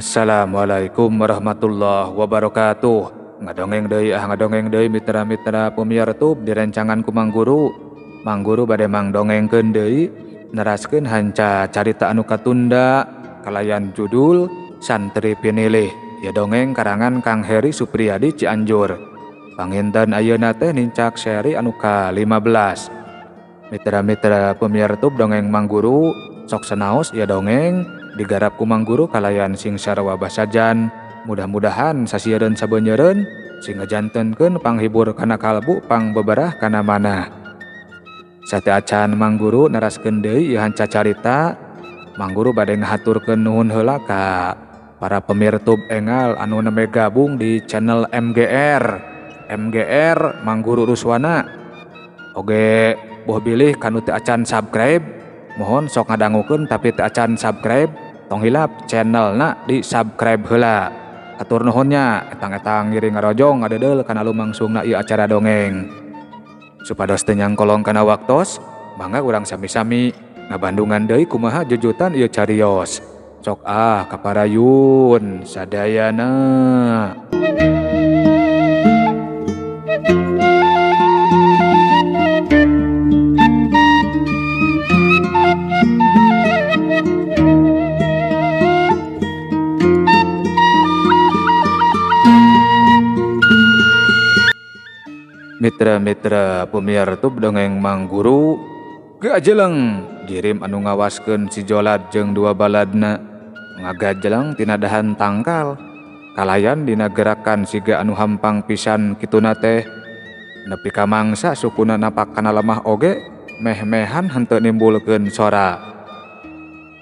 Assalamualaikum warahmatullahi wabarakatuh. Ngadongeng deui ah ngadongeng deui mitra-mitra pemiar tub direncangan ku Mang Guru. Mang Guru bade mangdongengkeun deui neraskeun hanca carita anu katunda kalayan judul Santri Pinilih. Ya dongeng karangan Kang Heri Supriyadi Cianjur. Panginten ayeuna teh nincak seri anu ka-15. Mitra-mitra pemiar tub dongeng Mang Guru sok senaos ya dongeng digarap ku Mang Guru kalayan sing sarwa basajan. Mudah-mudahan sasiereun sabeunyereun sing ngajantenkeun panghibur kana kalbu pangbeberah kana manah. Sate acan Mang Guru neraskeun deui ieu hanca carita, Mang Guru bade ngahaturkeun nuhun heula ka para pemirtub engal anu nembe gabung di channel MGR. MGR Mang Guru Ruswana. Oge boh bilih kanu teu acan subscribe, mohon sok ngadangukeun tapi teu acan subscribe, tong hilap channelna di subscribe heula. Atur nuhunnya etang-etang ngiring ngarojong ngadedeul kana lumangsungna ieu acara dongeng. Supados teu nyangkolong kana waktos, mangga urang sami-sami ngabandungan deui kumaha jujutan ieu carios. Sok ah kaparayun sadayana. Mitra-mitra pemiar tub dongeng Mang Guru gajeleng jirim anu ngawaskeun si Jolad jeung dua baladna ngagajeleng tina dahan tangkal kalayan dina gerakan siga anu hampang pisan kituna teh nepi ka mangsa sukuna napak kana lemah oge meh-mehan henteu nimbulkeun sora.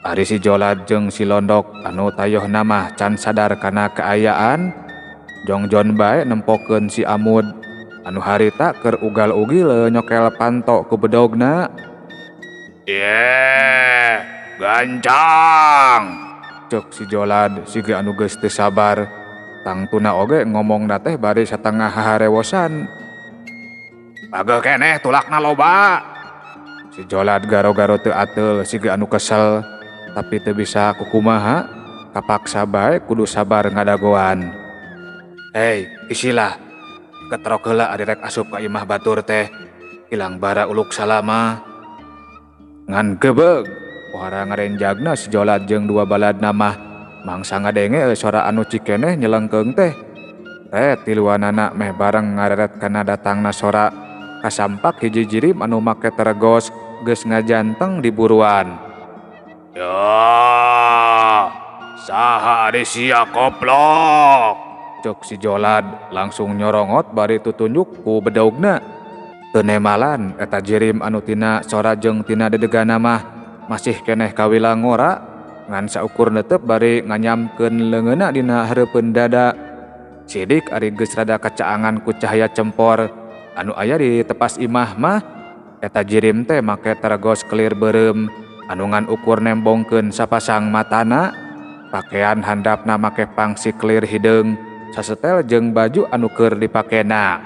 Ari si Jolad jeung si Londok anu tayohna mah can sadar kana kaayaan jongjon bae nempokeun si Amud anu harita keur ugal-ugil nyokel panto ku bedogna. Ye, gancang. Cek si Jolad siga anu geus teu sabar. Tangtuna oge ngomongna teh bari satengah haharewosan. Pageuh keneh tulakna loba. Si Jolad garo-garo teu ateul siga anu kesel, tapi teu bisa kukumaha, kapaksa bae kudu sabar ngadagoan. Hei, isilah. Ketrok heula ari rek asup ka imah batur teh ilang bara uluk salama ngan gebeg pohara ngarenjagna si Jolad jeung dua baladna mah mangsa ngadenge sora anu cikeneh nyelengkeung teh tiluanana meh bareng ngareret kana datangna sora kasampak hiji jirim anu make teregos geus ngajanteng di buruan. Ya saha ari sia koplok. Cek si Jolad langsung nyorongot bari tutunjuk ku bedogna. Teu nemalan eta jirim anu tina sora jeung tina dedegana mah masih keneh kawila ngora ngan saukur netep bari nganyamkeun leungeunna dina hareupeun dada. Sidik ari geus rada kacaangan ku cahaya cempor anu aya di tepas imah mah eta jirim teh make teregos kelir beureum anu ngan ukur nembongkeun sapasang matana, pakean handapna make pangsi kelir hideung sasetel jeung baju anu keur dipakena.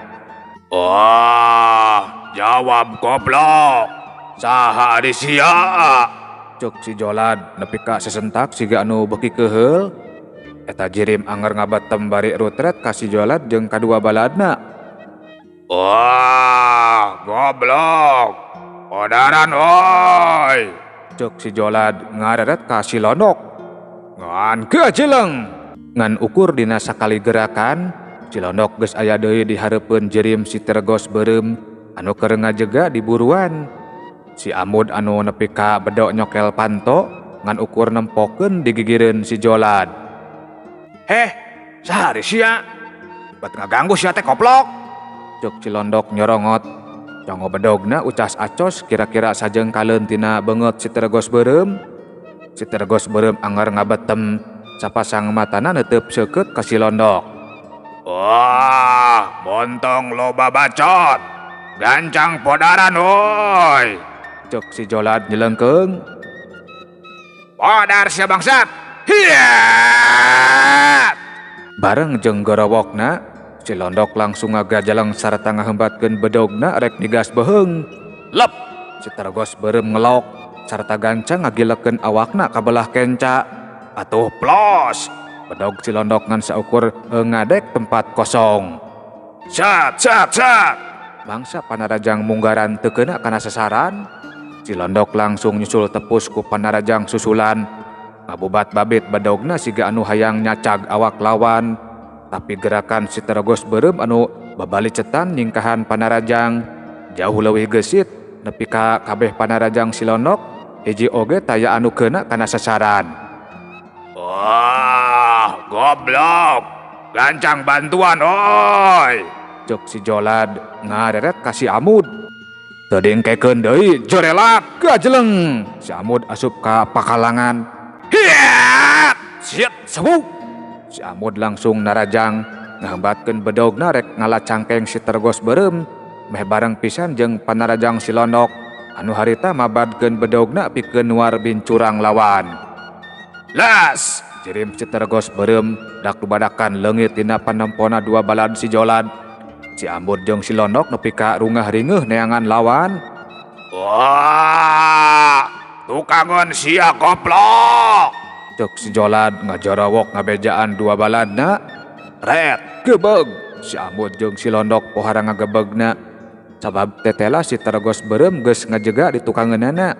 Wah, jawab goblok. Saha ari sia? Cek si Jolad nepi ka sesentak siga anu beuki keuheul. Eta jirim anger ngabatem bari rutret ka si Jolad jeung kadua baladna. Wah, goblok. Odaran oi. Cek si Jolad ngareret ka si Londok. Ngan gajeleng. Ngan ukur dina sakali gerakan, si Londok geus aya deui di hareupeun jirim si teregos beureum anu keur ngajega di buruan. Si Amud anu nepi ka bedok nyokel panto ngan ukur nempokeun di gigireun si Jolad. Heh, saha ari sia? Bet ngaganggu sia teh koplok. Cek si Londok nyorongot. Congo bedogna ucas acos kira-kira sajengkaleun tina beungeut si teregos beureum. Si teregos beureum anger ngabetem sapasang matana netep seukeut ka si Londok. Wah, montong loba bacot. Gancang podaran woi. Cek si Jolad nyelengkeung. Podar sia bangsat. Hiat. Bareng jeung gorowokna, si Londok langsung ngagajaleng sarta ngahembatkeun bedogna rek digas beuheung. Lep, si teregos beureum ngelok sarta gancang ngagilekeun awakna ka belah kenca. Atuh plos. Bedog si Londok ngan saukur ngadek tempat kosong. Sat sat sat. Bangsa panarajang munggaran teu keuna kana sasaran. Si Londok langsung nyusul tepus ku panarajang susulan. Ngabubat babit bedogna siga anu hayang nyacag awak lawan. Tapi gerakan si Tergos beureum anu babalicetan nyingkahan panarajang jauh leuwih gesit nepi ka kabeh panarajang si Londok hiji oge taya anu keuna kana sasaran. Wah, goblok. Gancang bantuan oi. Cek si Jolad ngareret ka si Amud. Teu dingkekeun deui jorelat gajeleng. Si Amud asup ka pakalangan. Hiat! Siet sebuk. Si Amud langsung narajang ngahembatkeun bedogna rek ngalacangkeng si Tergos beureum meh bareng pisan jeung panarajang si Londok anu harita mabadkeun bedogna pikeun nuar bincurang lawan. Las! Jirim si Tergos beureum dak lubadakan leungit dina panempona dua balad si Jolad. Si Amud jeung si Londok nepi ka rungah ringeuh neangan lawan. Wah, tukangan sia goblok. Cek si Jolad ngajarawok ngabejaan dua baladna. Ret gebeg. Si Amud jeung si Londok pohara ngagebegna. Sabab tetela si Tergos beureum geus ngajega di tukangeunana.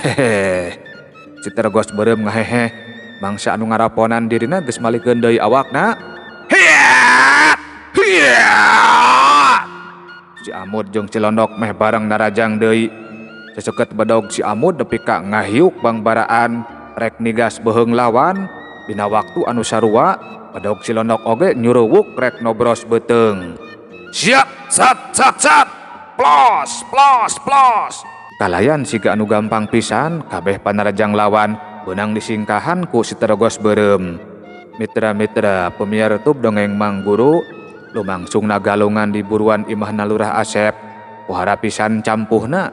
Hehe. Si Tergos beureum ngahehe. Mangsa anu ngaraponan dirina geus malikeun deui awakna. Hiat! Hiat! Si Amud jeung si Londok meh bareng narajang deui. Seseukeut bedog si Amud nepi ka ngahiuk bangbaraan rek nigas beuheung lawan. Dina waktu anu sarua bedog si Londok oge nyuruwuk rek nobros beuteung. Siap, sat sat sat. Plos plos plos. Kalayan siga anu gampang pisan kabeh panarajang lawan beunang disingkahan ku si Tergos beureum. Mitra-mitra pemiar tub dongeng Mang Guru lumangsung nagalungan di buruan imahna Lurah Asep. Pohara pisan campuhna.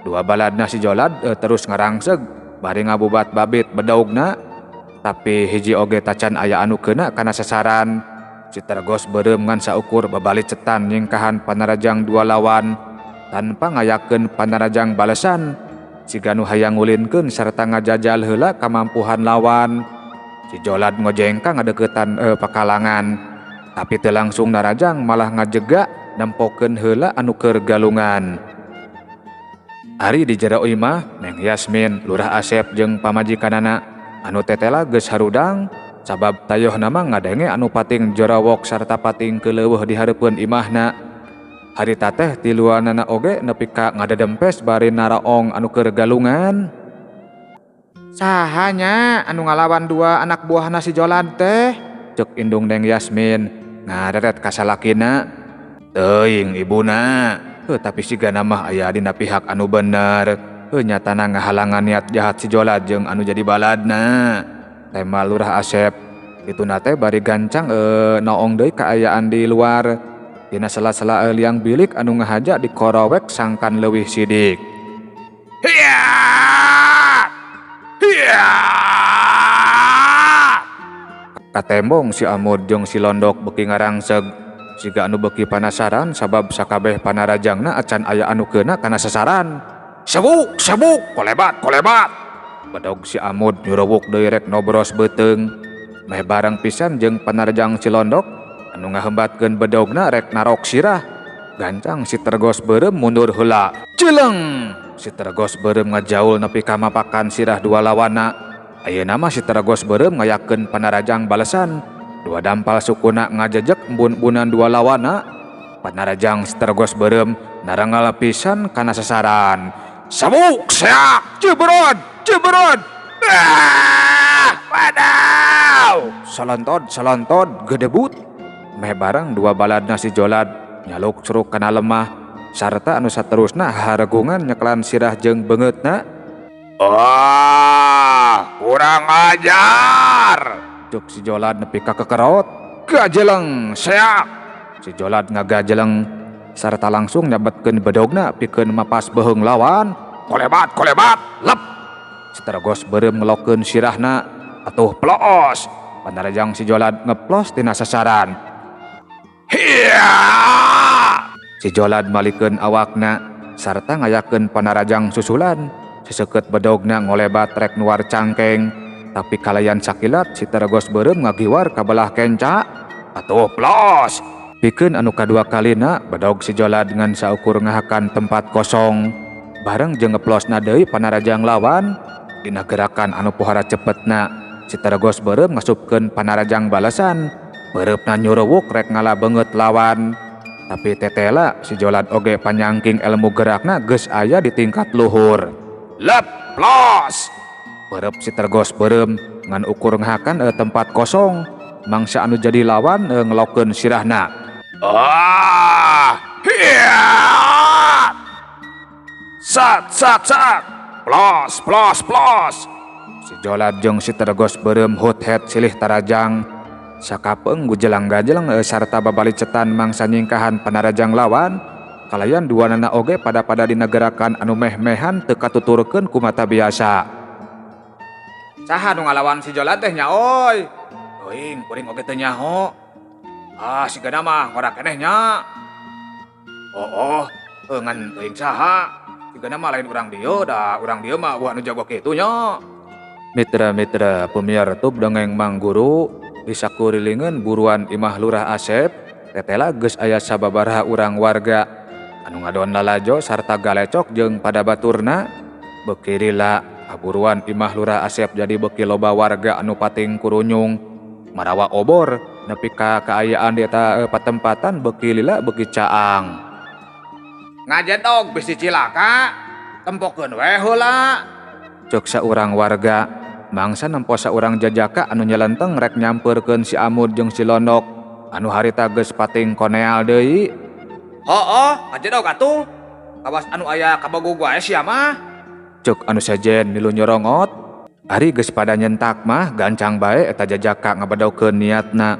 Dua baladna si Jolad terus ngarangseg bari ngabubat babit bedogna. Tapi hiji oge tacan aya anu keuna kana sasaran. Si Tergos beureum ngan saukur babalicetan nyingkahan panarajang dua lawan tanpa ngayakeun panarajang balesan. Siga nu hayang ngulinkeun sarta ngajajal heula kamampuhan lawan. Si Jolad ngojengka ngadeuketan pakalangan. Tapi teu langsung narajang malah ngajega nempokeun heula anu keur galungan. Ari di jero imah Neng Yasmin, Lurah Asep jeung pamajikanana anu tetela geus harudang sabab tayohna mah ngadenge anu pating jorawok sarta pating keuleuweuh di hareupeun imahna. Harita teh tiluanana oge nepi ka ngadadempes bari naraong anu keur galungan. Sahanya anu ngalawan dua anak buahna si Jolad teh? Cek indung Neng Yasmin ngareret ka salakina. Teuing ibuna. Tapi sigana mah aya dina pihak anu bener. Nyatana ngahalangan niat jahat si Jolad jeung anu jadi baladna. Tema Lurah Asep dituna teh bari gancang noong deui kaayaan di luar. Dina sela-sela liang bilik anu ngahaja dikorowek sangkan leuwih sidik. Hiat! Hiat! Katembong si Amud jeung si Londok beuki ngarangseg. Siga anu beuki panasaran sabab sakabeh panarajangna acan aya anu keuna kana sasaran. Sebuk, sebuk, kolebat, kolebat. Bedog si Amud nyuruwuk deui rek nobros beuteung. Meh bareng pisan jeung panarajang si Londok anu ngahembatkeun bedogna rek narok sirah. Gancang si Tergos beureum mundur heula. Cileng! Si Tergos beureum ngajaul nepi ka mapakan sirah dua lawana. Ayeuna mah si Tergos beureum ngayakeun panarajang balesan. Dua dampal sukuna ngajejek embun-embunan dua lawana. Panarajang si Tergos beureum narangal pisan kana sasaran. Sabuk seak, jebrod, jebrod. Ah, wadaw. Salantod, salantod, gedebut. Meh bareng dua baladna si Jolad nyaluk curug kana lemah sarta anu saterusna haregungan nyekelan sirah jeung beungeutna. Wah, kurang ajar. Cuk si Jolad nepi ka kekerot. Gajeleng seak. Si Jolad ngagajeleng sarta langsung nyabetkeun bedogna pikeun mapas beuheung lawan. Kolebat, kolebat, lep. Si Tergos beureum ngelokeun sirahna atuh ploos. Panarajang si Jolad ngeplos tina sasaran. Hiya! Si Jolad malikeun awakna sarta ngayakeun panarajang susulan. Seseukeut bedogna ngolebat rek nuar cangkeng. Tapi kalayan sakilat si Tergos Beureum ngagiwar ka belah kenca. Atuh plos. Pikeun anu kadua kalina bedog si Jolad ngan saukur ngahakan tempat kosong. Bareng jeung ngeplosna deui panarajang lawan dina gerakan anu pohara cepetna si Tergos Beureum ngasupkeun panarajang balasan. Beureupna nyuruwuk rek ngala beungeut lawan. Tapi tetela si Jolad oge panyangking ilmu gerakna geus aya di tingkat luhur. Lep plos. Beureum si Tergos Beureum ngan ukur ngahakan tempat kosong. Mangsa anu jadi lawan ngelokeun sirahna. Ah, hiya! Sat sat sat. Plos plos plos. Si Jolad jeung si Tergos Beureum hut-het silih tarajang. Sakapeung gujelang-gajeleng sarta babalicetan mangsa nyingkahan panarajang lawan. Kalayan duanana oge pada-pada dina gerakan anu meh-mehan teu katuturkeun ku mata biasa. Saha nu ngalawan si Jolad teh nya oy? Teuing kuring oge teu nyaho. Ah, sigana mah ngora keneh nya. Oh, ngan teuing saha? Sigana mah lain urang dieu da, urang dieu mah eueuh anu jago kitu nya. Mitra-mitra pemiar tub dongeng Mang Guru di sakurilingeun buruan Imah Lurah Asep tetela geus aya sababaraha urang warga anu ngadon lalajo sarta galecok jeung pada baturna. Beuki lila kaburuan Imah Lurah Asep jadi beuki loba warga anu pating kurunyung marawa obor nepi ka kaayaan di eta patempatan beuki lila beuki caang. Ngajedog bisi cilaka tempokeun we heula, ceuk saurang warga. Mangsa nempo saurang jajaka anu nyelenteng rek nyampeurkeun si Amud jeung si Londok anu harita geus pating koneal deui. Hooh, ngajedog atuh. Kawas anu aya kabogog wae sia mah, ceuk anu sejen milu nyorongot. Ari geus pada nyentak mah gancang bae eta jajaka ngabedokeun niatna.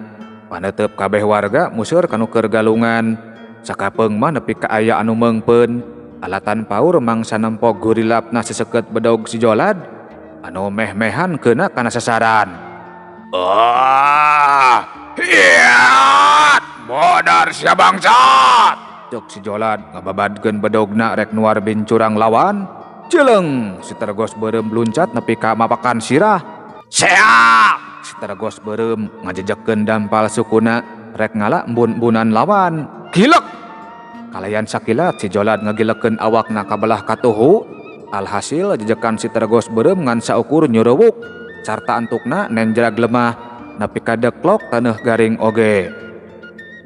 Panetep kabeh warga museur kanu keur galungan. Sakapeung mah nepi ka aya anu meungpeun. Alatan paur mangsa nempo gurilapna seseukeut bedog si Jolad anu meh-mehan keuna kana sasaran. Ah, hiat! Modar sia bangsat! Ceuk si Jolad ngababadkeun bedogna rek nuar bincurang lawan. Celeng si Tergos Beureum luncat nepi ka mapakan sirah. Seak! Si Tergos Beureum ngajejekeun dampal sukuna rek ngala embun-embunan lawan. Gilek! Kalayan sakilat si Jolad ngagilekeun awakna ka belah katuhu. Alhasil jejekan si Tergos Beureum ngan saukur nyurewuk sarta antukna nenjrag lemah nepi ka deklok taneuh garing oge.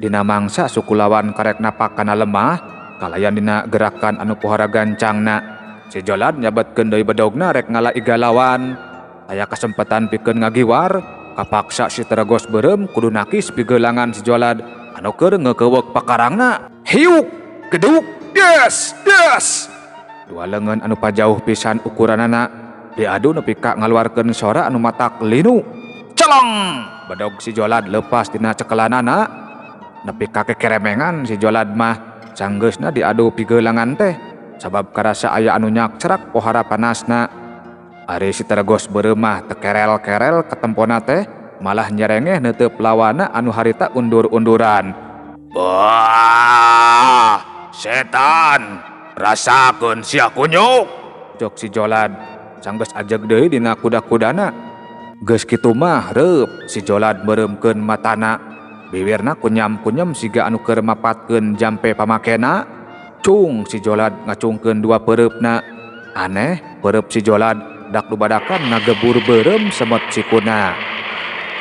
Dina mangsa suku lawan karek napak kana lemah kalayan dina gerakan anu pohara gancangna. Si Jolad nyabetkeun deui bedogna rek ngala iga lawan. Aya kasempatan pikeun ngagiwar, kapaksa si Tergos Beureum kudu nakis pigelangan si Jolad anu keur ngeukeweuk pakarangna. Hiuk, geduk, des, des. Dua leungeun anu pajauh pisan ukuranana diadu nepi ka ngaluarkeun sora anu matak linu. Celong! Bedog si Jolad lepas dina cekelanana. Nepi ka kekeremengan si Jolad mah sanggeusna diadu pigelangan teh sabab karasa aya anu nyakcerak pohara panasna. Ari si Tergos Beureum mah tekerel-kerel katempona teh malah nyerengeh neuteup lawana anu harita undur-unduran. Wah, setan! Rasakeun sia kunyuk, ceuk si Jolad sanggeus ajeg deui dina kuda-kudana. Geus kitu mah reup si Jolad meureumkeun matana. Biwirna kunyam-kunyam siga anu keur mapatkeun jampe pamakena. Cung si Jolad ngacungkeun dua peureupna. Aneh, peureub si Jolad dak dubadakan ngagebur beureum semot sikuna.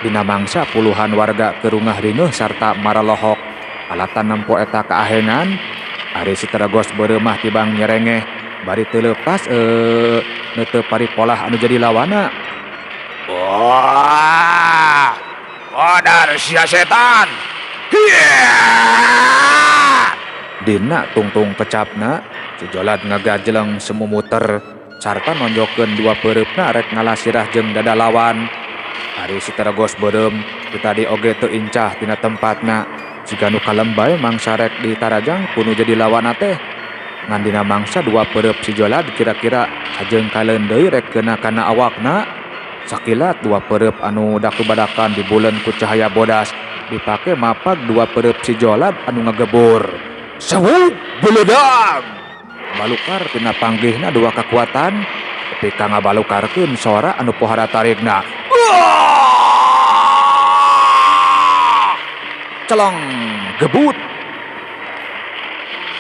Dina mangsa puluhan warga keur rungah ringeuh sarta maralohok. Alatan nempo eta kaahengan. Ari si Tergos Beureum mah tibang nyerengeh bari teu leupas neuteup paripolah anu jadi lawana. Wah, modar sia setan. Hiya! Dina tungtung kecapna si Jolad ngagajeleng semumuter sarta nonjokeun dua peureupna rek ngala sirah jeung dada lawan. Ari si Tergos Beureum ti tadi oge teu incah tina tempatna. Siga nu kalembay mangsa rek ditarajang kudu jadi lawana teh. Ngan dina mangsa dua peureub si Jolad kira-kira sajeng kaleun deui rek keuna kana awakna. Sakilat dua peureub anu dak badakan dibuleun ku cahaya bodas dipake mapag dua peureub si Jolad anu ngagebur. Sewuk beledag! Balukar tina panggihna dua kekuatan. Nepi ka ngabalukarkeun sora anu pohara tarikna. Celong gebut.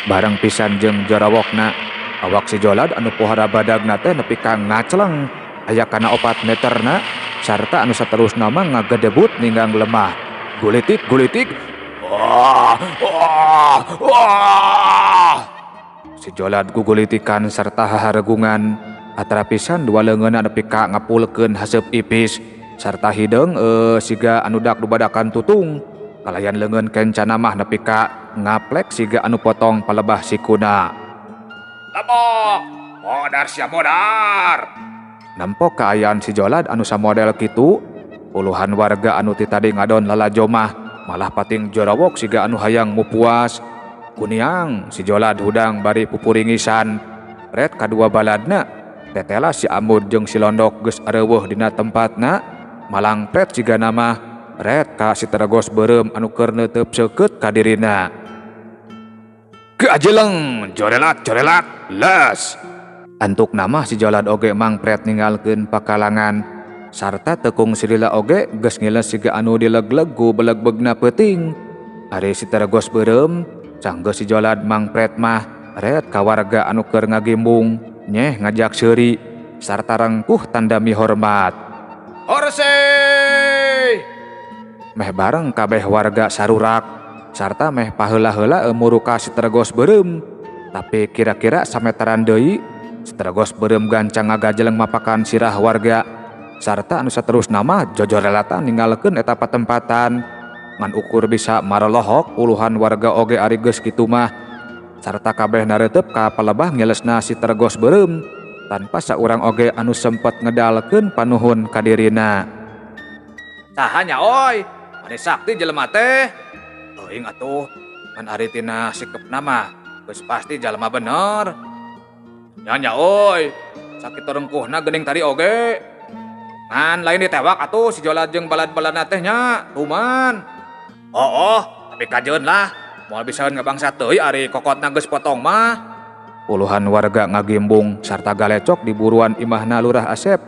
Bareng pisan jeung jorawokna, awak si Jolad anu pohara badagna teh nepi ka ngaceleng aya kana 4 meterna sarta anu saterusna mah ngagedebut ninggang lemah. Gulitik gulitik. Wah, wah, wah. Si Jolad gugulitikan sarta haharegungan atara pisan dua leungeunna nepi ka ngapulkeun haseup ipis sarta hideung siga anu dak dubadakan tutung. Kalayan leungeun kencana mah nepi ka ngaplek siga anu potong palebah sikuna. Lemok, modar sia modar. Nempok kaayaan si Jolad anu samodel kitu, puluhan warga anu ti tadi ngadon lalajo mah malah pating jorawok siga anu hayang mupuas. Kuniang si Jolad hudang bari pupuringisan. Ret kadua baladna, tetela si Amud jeung si Londok geus areuweuh dina tempatna, malang pret siga nama ret ka si Tergos beureum anu keur neuteup seukeut ka dirina. Keajeleng, jorelat jorelat, les. Antuk nama si Jolad oge mangpret ninggalkeun pakalangan sarta tekung silila oge geus ngiles siga anu dilegleg ku beleg-begna peuting. Ari si Tergos beureum sanggeus si Jolad mangpret mah ret ka warga anu keur ngagimbung nyeh ngajak seuri sarta rengkuh tanda mihormat. Horse! Meh bareng kabeh warga sarurak sarta meh paheula-heula muruka si Tergos beureum. Tapi kira-kira sameteran deui si Tergos beureum gancang ngagajeleng mapakan sirah warga sarta anu saterusna mah jojorelatan ninggalkeun eta patempatan. Ngan ukur bisa marolohok puluhan warga oge ari geus kitu mah sarta kabeh nareuteup ka palebah ngelesna si Tergos beureum tanpa saurang oge anu sempet ngedalkeun panuhun ka dirina. Saha nya oi? Mane sakti jelema teh. Teuing atuh, ngan ari tina sikepna mah geus pasti jalma bener. Nya nya oi, sakitu rengkuhna geuning tadi oge. Ngan lain ditewak atuh si Jolad jeung balad-baladna teh nya, tuman. Oh, tapi kajeun lah, moal bisaeun ngabangsa teuing ari kokotna geus potong mah. Puluhan warga ngagimbung sarta galecok di buruan imahna Lurah Asep.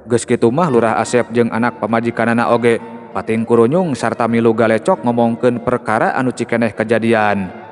Geus kitu mah Lurah Asep jeung anak pamajikanana oge pating kurunyung sarta milu galecok ngomongkeun perkara anu cikeneh kejadian.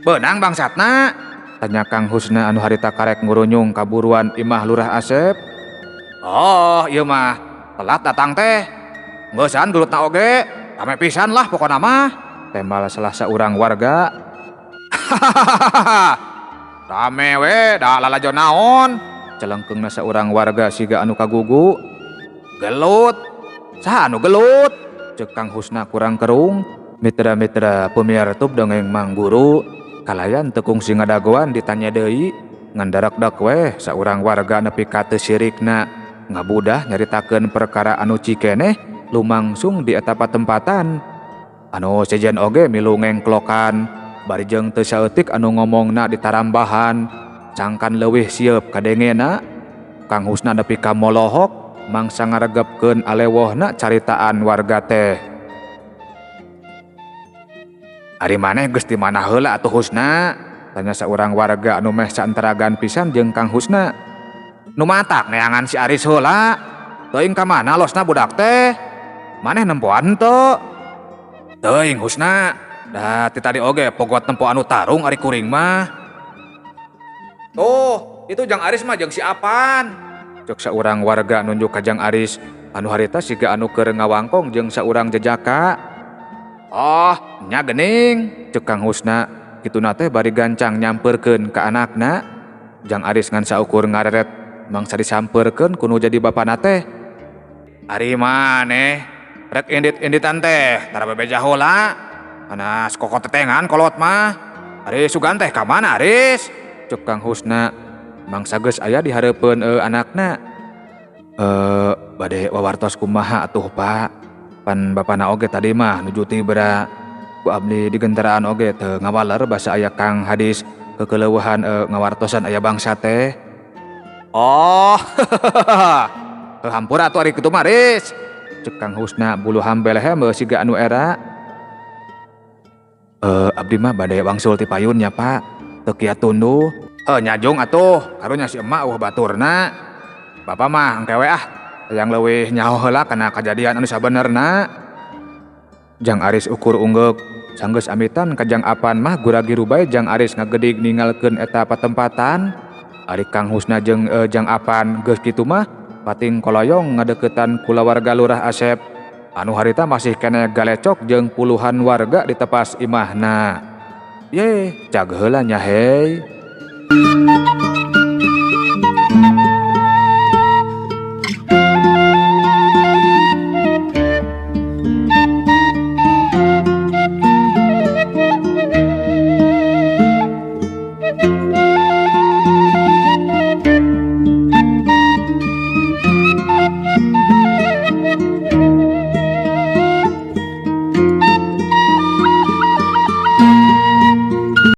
Beunang bangsatna? Tanya Kang Husna anu harita karek ngurunyung kaburuan imah Lurah Asep. Oh, ieu mah telat datang teh. Ngeusan gelutna oge, rame pisan lah pokona mah. Tembal salah saurang warga. Rame we, da lalajo naon? Celengkeungna saurang warga siga anu kagugu. Gelut. Saha anu gelut? Ceuk Kang Husna kurang kerung. Mitra-mitra pemiar tub dongeng Mang Guru kalayan tekung sing ngadagoan ditanya deui ngan darak-dak weh saurang warga nepi ka teu sirikna ngabudah nyaritakeun perkara anu cikeneh lumangsung di eta patempatan. Anu sejen oge milu ngengklokan bari jeung teu saeutik anu ngomongna ditarambahan cangkan leuwih sieup kadengena. Kang Husna nepi ka molohok mangsa ngaregepkeun alewohna caritaan warga teh. Ari maneh geus di mana heula atuh Husna? Tanya saurang warga anu meh saenteragan pisan jeung Kang Husna. Nu matak neangan si Aris heula. Teuing ka mana losna budak teh? Maneh nempoan teu? Teuing Husna. Da ti tadi oge pogot nempo anu tarung ari kuring mah. Tuh, itu Jang Aris mah jeung si Apan. Cek saurang warga nunjuk ka Jang Aris anu harita siga anu keur ngawangkong jeung saurang jejaka. Oh, nya geuning, cek Kang Husna. Kituna teh bari gancang nyamperkeun ka anakna. Jang Aris ngan saukur ngareret mangsa disamperkeun kuno jadi bapana teh. Ari maneh rek indit-inditan teh tara bebeja heula. Panas kokot tetengan kolot mah. Ari sugan teh ka mana Aris? Cek Kang Husna mangsa geus aya di hareupeun anakna. Bade wawartos kumaha atuh Pak. Pan bapana oge tadi mah nuju tibra. Ku abdi di gentaraan oge teu ngawaler basa aya Kang Hadis kekeleueuhan ngawartosan aya bangsa teh. Oh. Hampura atuh ari kitu mah Aris. Cek Kang Husna bulu hambelehem siga anu era. Abdi mah bade wangsul ti payun nya Pak. Teu kiat tunduh. Nyajung atuh, karunya si emak eueuh baturna. Bapak mah engke we ah, hayang leuwih nyaho heula kana kajadian anu sabenerna. Jang Aris ukur unggeuk, sanggeus amitan ka Jang Apan mah guragi rubay Jang Aris ngagedig ninggalkeun eta patempatan. Ari Kang Husna jeung Jang Apan geus kitu mah pating koloyong ngadeukeutan kulawarga Lurah Asep anu harita masih keneh galecok jeung puluhan warga di tepas imahna. Ye, cag heula nya hei.